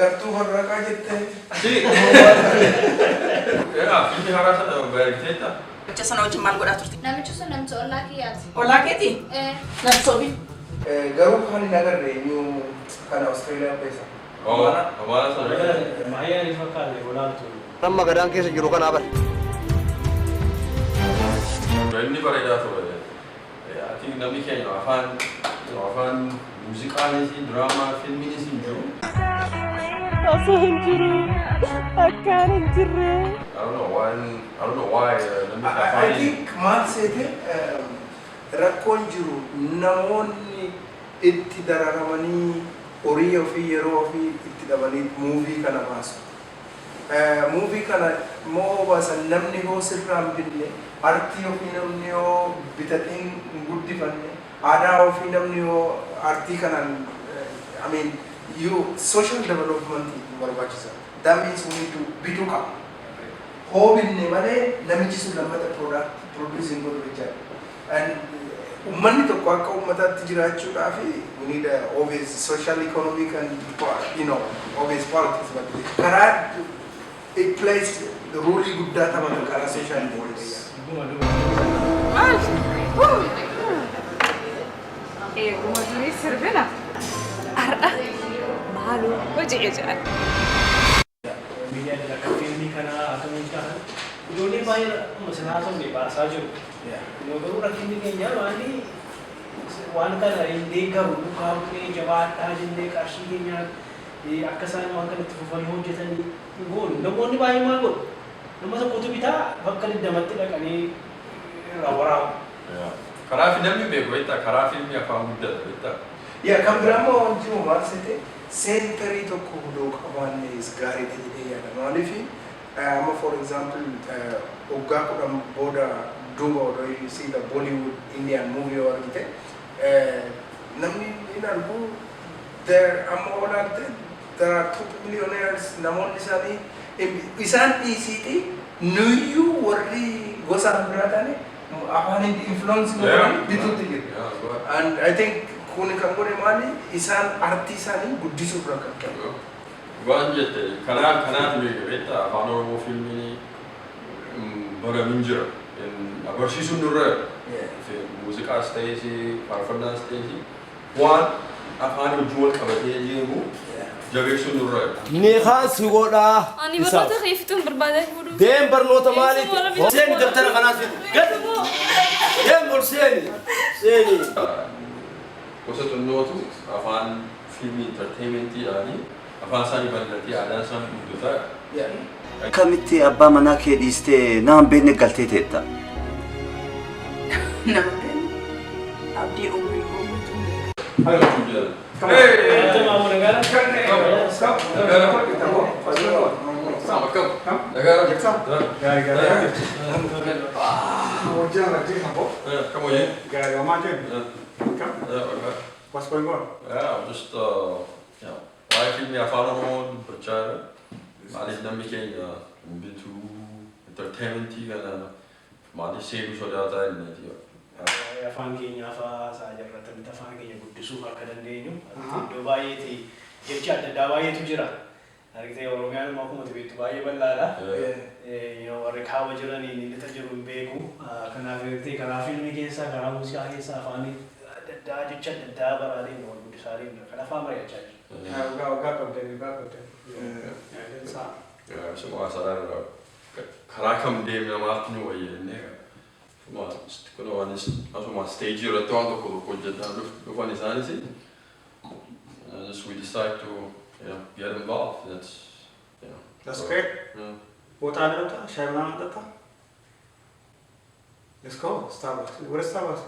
Agartuu Farraqaa jettee. Si. Yaa, fiilmii haaraa sana beekteetta? Namicha sana wajjin maal godhaa turte? Namichi sun namicha ollaa kiyyaati. Ollaa keetii? Ee. Nan sobi. Garuu kan hin agarre eenyu kan Australia keessa. Amaana sana. Baay'ee fakkaate olaantu. Amma gadaan keessa jiru kanaa bara. Inni bareedaa ture. I think namni keenya afaan muuziqaanis, diraamaa, fiilmiinis hin jiru. Osoo hin jiru akkaan hin jirre. I don't know why namni I afaan think maal seete, rakkoon jiru namoonni itti dararamanii, horii ofii, yeroo ofii itti dhabanii movie kana baasu. Movie kana immoo baasan, namni hoo sirraan binne, artii ofii namni yoo bitatee hin guddifanne, aadaa ofii namni yoo artii kanaan, I mean, you social development barbaachisa. That means we need to bituu qaba. Hoo binne malee namichi sun lammata product produce hin godhu jechaadha. And uummanni tokko akka uummataatti jiraachuudhaaf we need a obvious social, economic and obvious politics, but karaa it plays the role guddaa taphata karaa social. Maal? Eeguma durii sirbina. Har'a maaloo hojii jedhan. Miidiyaan akka fiilmii kanaa, akka muuziqaa kana ijoollee baay'ee akkuma silaa haasofne baasaa jiru. Yoo garuu rakkinni keenya maali, waan kana hin deeggaru, duukaa bu'ee jabaadhaa jennee qarshii keenyaan akka isaan waan kanatti fufanii hojjetanii hin goonu. Namoonni baay'ee maal godhu? Nama tokkotu bitaa, bakka 20tti dhaqanii irraa waraabu. Karaa fi namni beeku beektaa, karaa fiilmii afaan guddata beektaa. Yaa, kan biraa immoo wanti jiru maal seete, centerii tokko odoo qabaanne gaariidha jedhee yaada. Maaliif, amma for example waggaa 10 booda duuba odoo you see the Bollywood Indian movie yoo argite, namni hin argu there. Amma olaalte there are top millionaires, namoonni isaanii isaan dhiisiiti, nuyyuu warri gosaan biraa taane afaan influence godhanii bituutti jiru. And I think kun kan godhe maali, isaan artii isaanii guddisuuf rakkatan. Waan jette kanaaf beeka beektaa, Afaan Oromoo fiilmiin baramin jira. Agarsiisuun nurra muuziqaas ta'ees, faarfannaas ta'ees, waan afaan wajjin wal qabatee deemu jabeessuun nurra. Nikaan si godhaa. Ani barnoota kee fixuun barbaada fuudhuuf. Deem, barnoota maaliiti? Seeni, dabtara kanaas fidi. Gad. Deem, ol seeni. Seeni. Gosa xinnootu afaan fiilmii entertainmentiidhaanii afaan isaanii bal'atee aadaan isaanii guddataa. Akkamitti abbaa manaa kee dhiistee nama hin beekne galtee teetta? Nama beekne abdii umrii koo guutuu. Hey! Maamu nagaara? Akkam? Nagaara? Gaarii gaarii. Hojii Come on, Gaarii homaa jennu. Yeah, okay. What's going on? Yeah, I'm just, waa'ee fiilmii Afaan Oromoo dubbachaa jira. Maaliif namni keenya hin bituu, entertainmentii kana maaliif seenuu sodaataa inni? Afaan keenya afaa isaa jirratanitti afaan keenya guddisuuf akka dandeenyu iddoo baay'eeti jecha adda addaa baay'eetu jira. Argitee, Oromiyaan immoo akkuma beektu baay'ee bal'aadha. Warri kaaba jiranii inni lixa jiru hin beeku. Kanaaf argitee karaa fiilmii keessaa, karaa muuziqaa keessaa afaan adda addaa, jecha adda addaa baraa deemna, wal guddisaa deemna. Kan afaan mari'achaa jira. Waggaa waggaa qabdanii, waggaa qabdanii. Suma haasa'aa karaa kam deemna, maaltu nu wayya jennee kun anis asuma stage irratti waan tokko tokko hojjetaa dhufan isaanis just we decide to get involved. That's That's great. Yeah. ቦታ እንውጣ፣ ሻይ ምናምን እንጠጣ። Let's go. Starbucks. ወደ Starbucks.